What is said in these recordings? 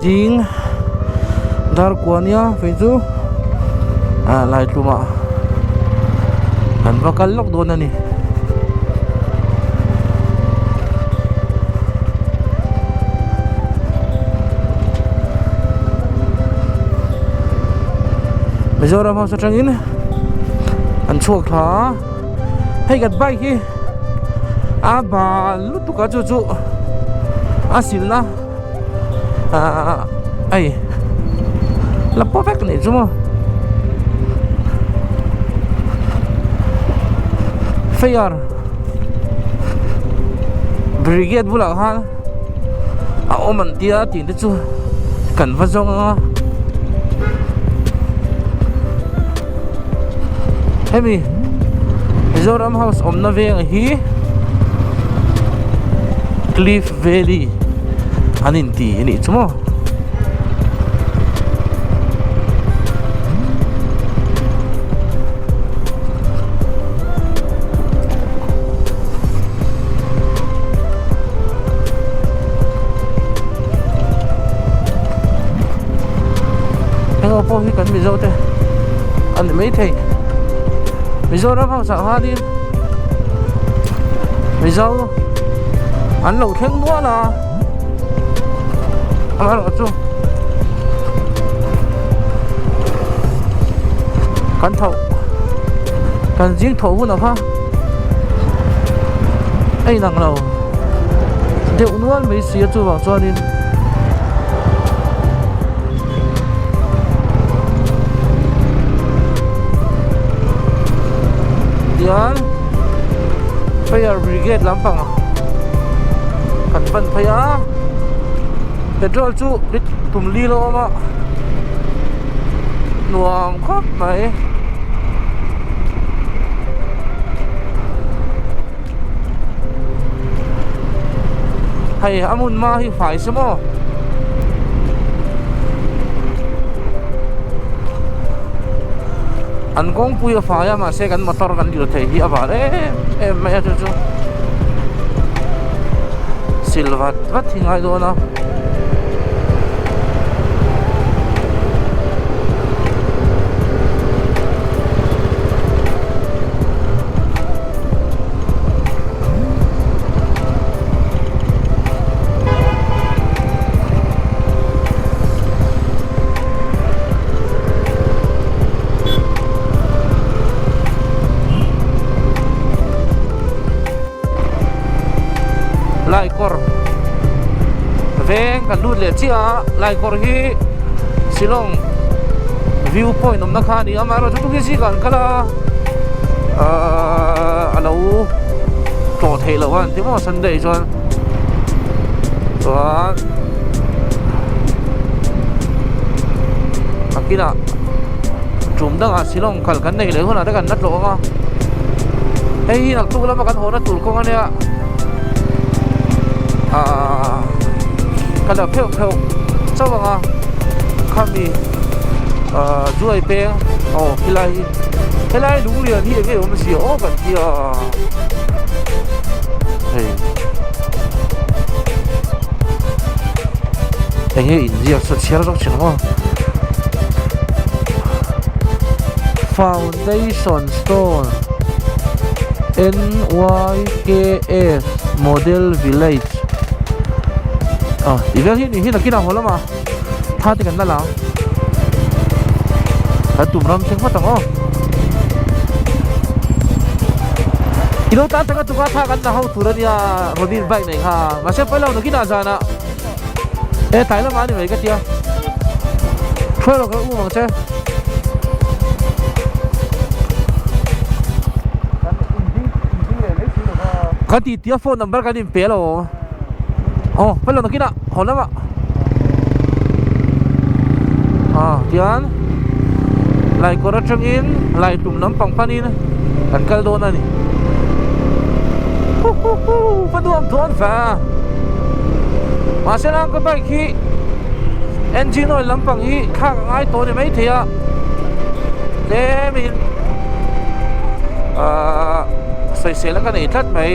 Ding dar kua nia vei chu ah lai tlumah kan va kal lawk dawn a ni. Mizoram house atangin an chhuak thla a hei kan bike hi a bal lutuk a chu chu a silna ahh hei la paw vek anih chu maw fire brigade bulah khan a awm an tia tih te chu kan va zawng ang a hemi Mizoram house awmna veng hi Cliff Valley an inti a nih chu maw. Heng pawh hi kan Mizo te a ni maithei Mizoram house ah khanin Mizo an lo thleng nual a amaherawhchu kan tho kan zing tho hunah kha a inang lo deuh nual mai si a chuvang chuanin tian fire brigade lampang kan pan phei a petrol chu tum li lo awm a nuam khawp mai. Hei a hmun hma hi fai se maw an kawngpui a fai a mahse kan motor kan dil thei hi a var em em mai a chu chu sil vat vat hi ngai dawn a. Laikawr veng kan lut leh chiah a Laikawr hi Shillong view point awmna kha a ni a amaherawhchu chu zingah an kal a ahh a lo tlawh theih loh a an ti maw Sunday chuan chuan a kinah tum dangah Shillong kal kan nei leh hunah te kan la tlawh ang a hei hi naktuk lama kan haw na tur kawng a nia ahh ka la pheuh pheuh chauh ang a khami ahh zuai peng aw helai hi helai lunglian hi enge awm si aw kan tia hei enge inziak saw chhiar zawk thin maw foundation stone N_Y_K_S model village ah tih vel hi nih hi nakinah haw lamah tha te kan la la ang kan tum ram thleng phawt ang aw i lo tan taka chunga tha kan la ho tur ania Robin bike nei kha mahse pawi lo nakinah zanah e tlai lamah a ni mai ka tia hruai rawh ka um ang che. Kan tih tia phone number kan inpe lo aw pawi lo nakinah haw lamah ah tian laikawr atangin laitum lampang panin kan kal dawn a ni huhuhu va nuam dawn ve mahse lang ka bike hi engine oil lampang hi thlak a ngai tawh a ni maithei a tlemin ahh sawisel a ka nei tlat mai.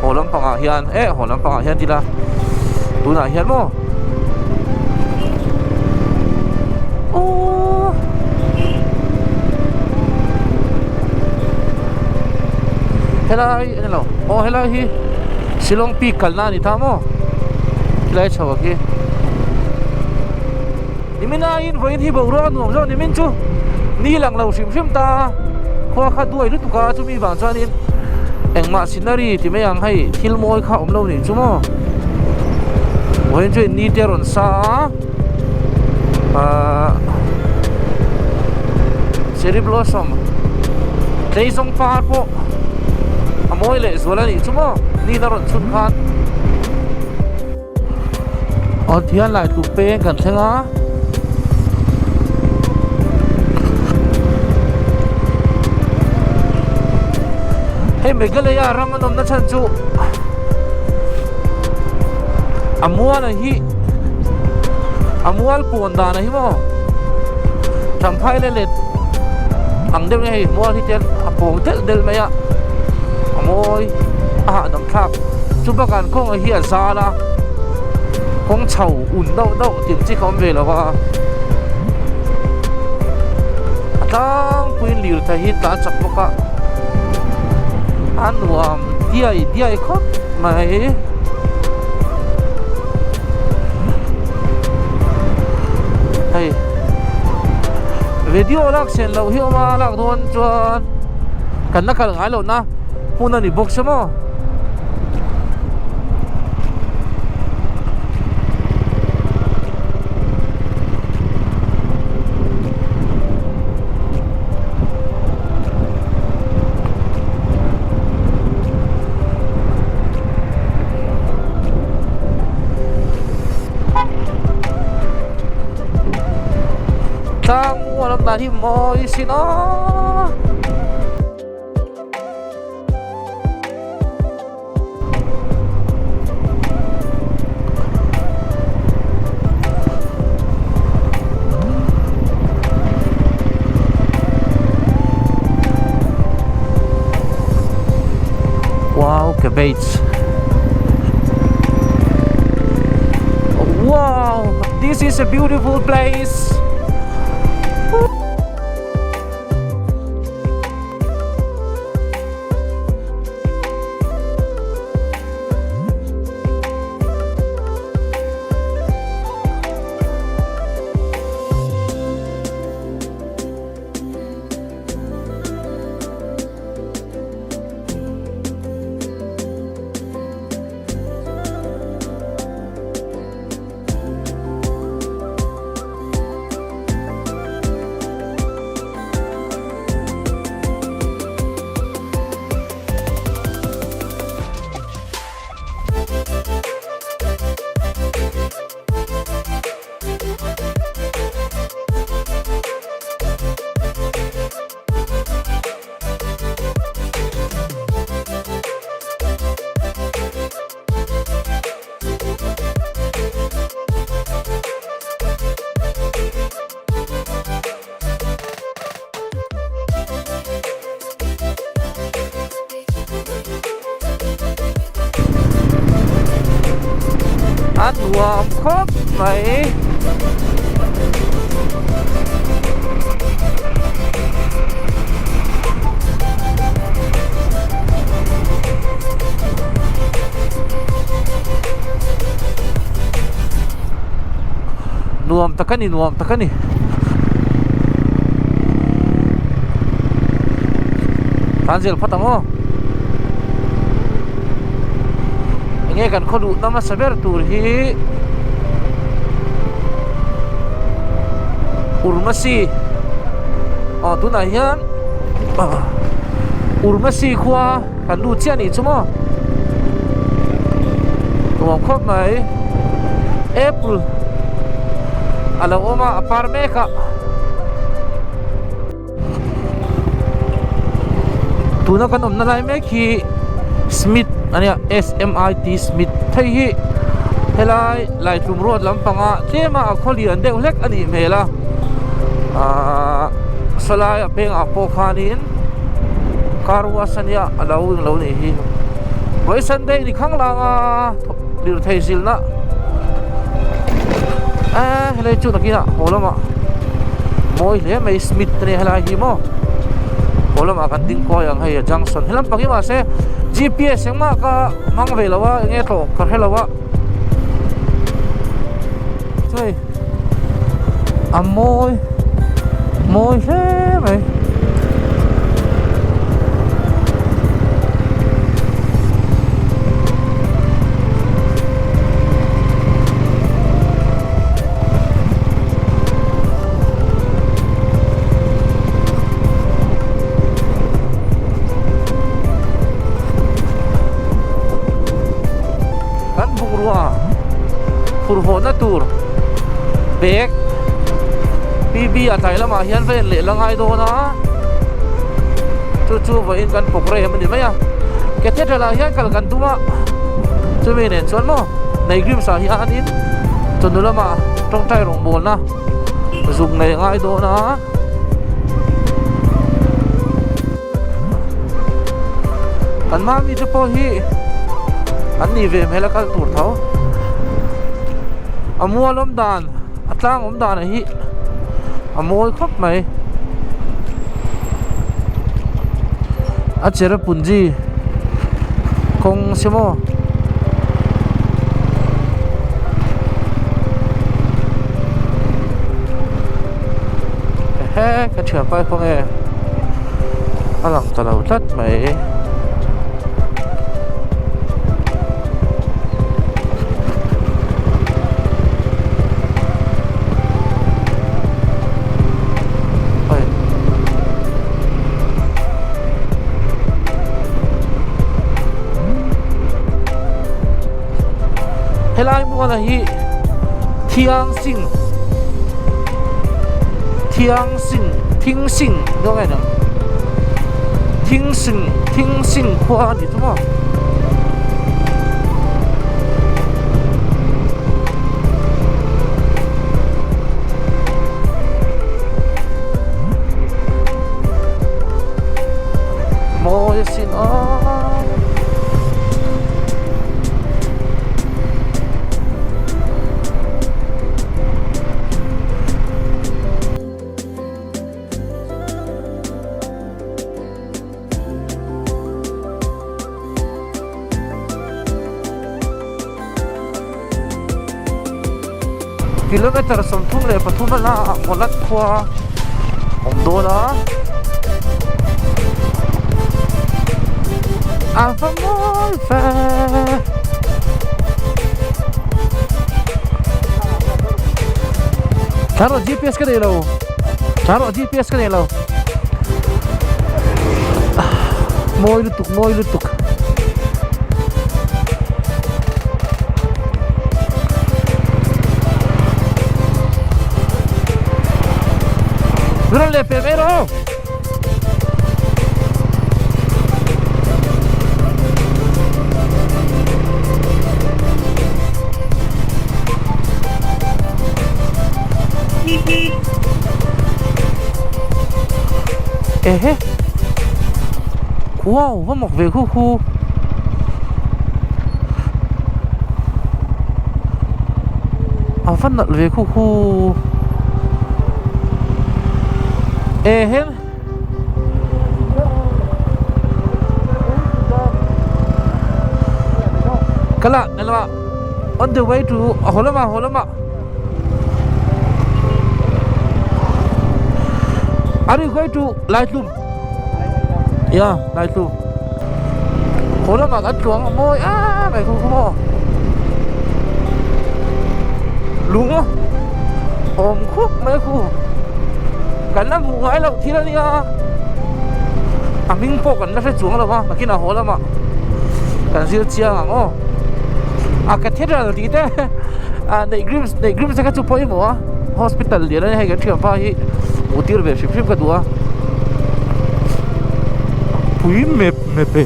Haw lampangah hian eh haw lampangah hian tila tunah hian maw aww helai a ni lo aw helai hi Shillong peak kalna a ni ta maw helai chho ah khi nimin aiin vawiin hi boruak a nuam zawk nimin chu ni lang lo hrim hrim ta a khua kha duai lutuk a chumi vang chuanin engmah scenery ti mai ang hei thil mawi kha awm lo nih chu maw vawiin chu ni te a rawn sa a ahh cherry blossom tleizawng par pawh a mawi leh zual a nih chu maw ni a rawn chhun khan. Aw tihian lai tluk peng kan thleng a hei Meghalaya ram an awmna chhan chu a mual a hi a mual pawn dan a hi maw Champhai leh let ang deuh nge hei mual hi te a pawng delh delh mai a a mawi a hahdam thlak chu bakah an kawngah hi a zal a kawng chho un deuh deuh tih ang chi kha awm ve lo va a tlangpuiin lirthei hi tlan chak bawk a a nuam diai diai khawp mai. Hei video lak sen loh hi awm a lak dawn chuan kan la kal ngai loh na hmun a ni bawk se maw. Tlang mual awm dan hi mawi sin aw. Wow cabbage Wow this is a beautiful place A nuam khawp mai. Nuam tak a ni nuam tak a ni. Tan zel phawt ang aw. Enge kan khaw luhna hmasa ber tur hi Urmasi aw tunah hian Urmasi khua kan lut chiah anih chu maw nuam khawp mai apple a lo awm a a par mek a tuna kan awmna lai mek hi smith a nia s m i t smith hei hi helai laitlum road lampanga tlema a khaw lian deuh hlek a nih hmel a ahh sawlai a pengah pawh khanin car wash a nia a lo eng lo nih hi. Vawi Sunday ni khang lang a lirthei zilhna eee helai chu nakinah haw lamah mawi hle mai Smith te nia helai hi maw haw lamah kan ding kawi ang hei a junction helam pang hi mahse GPS engmah ka hmang ve lo a enge tlawh ka hre lo a chuai a mawi mawi hle mai. Kan bungrua phurhawhna tur bag PB a tlai lamah hian va en leh la ngai dawn a chu chu vawiin kan pawk rem a ni mai a cathedral ah hian kal kan tum a chumi nen chuan maw Neighgrims ah hianin chawhnu lamah tawngtai rawngbawlna zuk nei a ngai dawn a. Kan mami te pawh hi an nih ve hmel a kal tur tho a mual awm dan a tlang awm dan hi a mawi khawp mai a cherrapunji kawng se maw. Ehe ka thianpa hi khawnge a lang ta lo tlat mai. Helai muala hi Thiangsing Thiangsing Thingsing dawn nge niang Thingsing Thingsing khua a ni chu maw. Mawi asin aw. Kilometer 33 a la ah Mawlat khua awm dawn a a va mawi ve. Thla rawh GPS ka nei lo thla rawh GPS ka nei lo mawi lutuk mawi lutuk. Rawn leh peh mai rawh Ehe Wow va mawk ve khu khu A va nalh ve khu khu Ehem Kala nalama on the way to haw lamah haw lamah Are you going to Laitlum? Yeah, Laitlum. Haw lamah kan tluang a mawi em mai khu khu maw. Lung a awm khup mai khu. Kan la hmuh ngai loh thil a nia. A hming pawh kan la hre chuang lo va, nakinah haw lamah kan zir chiang ang aw. A cathedral tih te ah neih grims neih grims te kha chu pawimawh a hospital lian a nia hei kan thianpa hi hmuh tir ve hrim hrim ka duh a pui mep mep e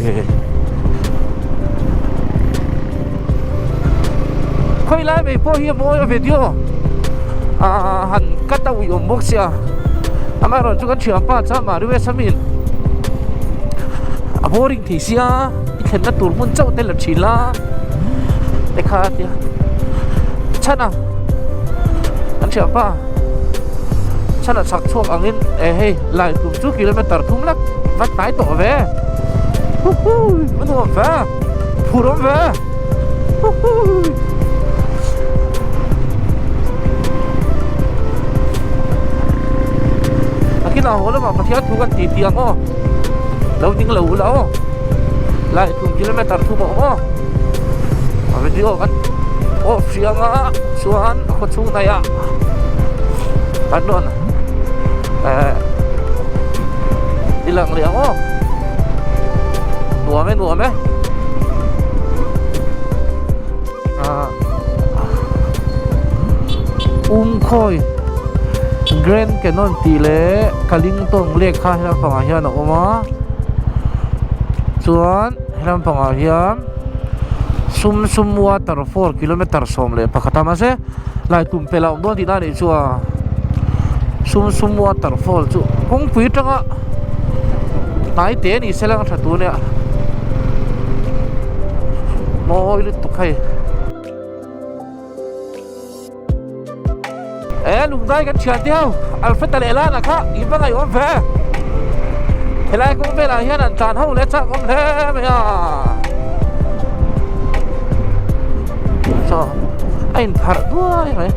khawi lai mai pawh hi a mawi a video ah han cut a ui awm bawk sia amaherawhchu kan thianpa chuan mahni west amin a boring thei sia. i thlenna tur hmun chauh te la thin la te kha a tia chhan a an hriat pa chhan a chhak chhuak angin e hei lai tum chu kilometer thum lek va hnai tawh ve huhui va nuam ve phur awm ve huhui. A kinah haw lamah Pathian thu kan titi ang aw. Lo ding lo ula aw. Lai tum kilometer thum a awm aw. A video kan off hrih anga chuan a khaw chhung hnaih ah kan rawn eh ti lang leh ang aw. Nuam e nuam e. Ah Umkhawi Grand Canyon tih leh Kalingtong lake kha helam pangah hian a awm a chuan helam pangah hian sum sum waterfall kilometer 11 a mahse lai tum pelh a awm dawn tihna a nih chu a sum sum waterfall chu kawngpui atanga hnai te a ni se lang tha tur a nia mawi lutuk hei. E lungdai kan thian te ho Alfred-a leh Lana kha in va ngaihawm ve helai kawng velah hian an tlan ho leh chak awm hle mai a saw a inpharh duai mai.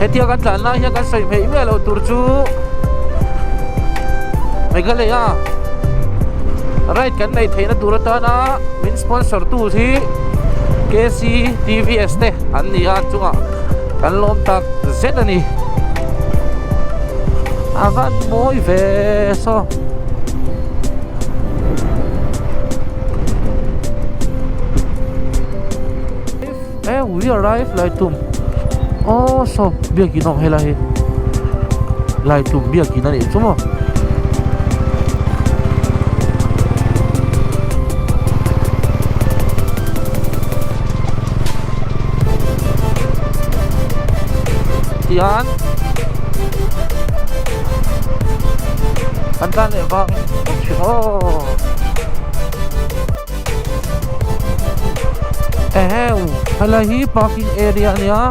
Hetia kan tlan lai hian kan sawi hmeih miah loh tur chu Meghalaya ride kan neih theihna tur atana min sponsor tu hi KCTVS te an ni a chungah kan lawm tak zet a ni a van mawi ve saw. E we arrive Laitum aw saw biakin a awm helai hi Laitum biakin a nih chu maw. Tihian kan tlan leh vang thin aw. Eheu helai hi parking area a nia.